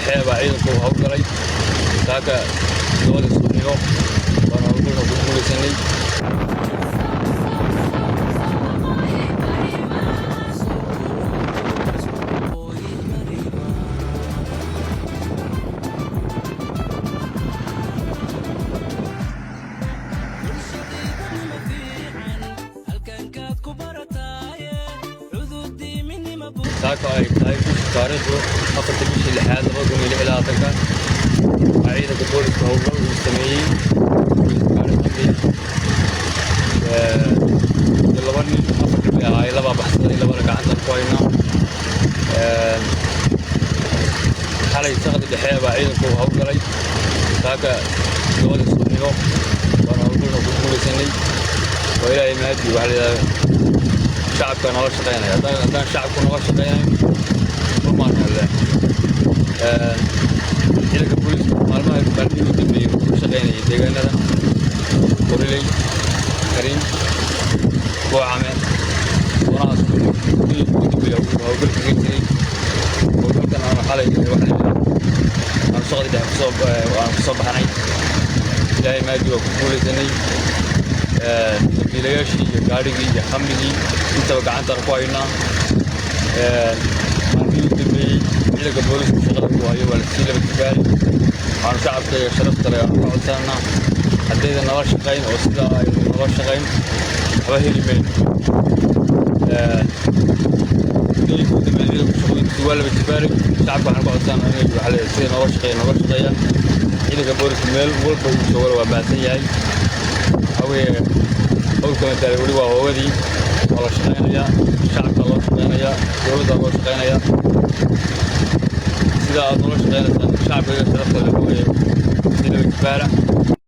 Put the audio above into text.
Dhexe baa ciidanku howlgalay saaka 7dii subaxnimo, waana howlgalka ku guulaysanay. Saaka ay tahay bisha taariikhdu 4ta bishii lixaad 2026-ka, waxaa ciidanka booliska howlgal uu sameeyey gaari khamriya iyo laba nin. Afar nin bay ahaayeen, labaa baxsaday, labana gacantan ku haynaa. Xalay saqdi dhexe baa ciidanku howlgalay saaka 7dii subaxnimo, waana howlgalka ku guulaysanay. Waa Ilaahay mahadi. Waxaa la yidhahdaa shacabka nala shaqeynaya. Haddaan shacabku nala shaqeynayn, rumaan alle. Ciidanka booliisku maalmihii u dambeeyey wuxuu ka shaqeynayay deegaanada Qoriley, Karin, Boocame, doonahaas muddooyinkii ugu dambeeyey howlgal kaga jiray. Howlgalkan aanu xalay, waxa la yidhahdaa, aanu saqdi dhexe kusoo baxnay, Ilaahay mahadi, waa ku guulaysanay. Dambiilayaashii iyo gaadhigii iyo khamrigii intaba gacantaan ku haynaa. Maalmihii u dambeeyey ciidanka booliisku shaqada uu hayo waa lasii laba jibaaray. Waxaanu shacabka iyo sharafta leh aanu ka codsananaa, haddaydan nala shaqayn oo sidaa aynu nala shaqayn, waxba heli mayno. Muddooyinka u dambeeyey ciidanku shaqooyinkiisu waa laba jibaaray. Shacabka waxaanu ka codsananaa inay, waxa la sida noola shaqeeya noola shaqeeyaan. Ciidanka booliisku meel walba uu joogana waa baahsan yahay. Waxaa weeye howlka mataale weli waa hoogadii, waa la shaqaynayaa, shacabka loo shaqaynayaa, dowladda loo shaqaynayaa. Sida aad noola shaqaynaysaan, shacabka iyo sharafta leh, weeye si laba jibaara.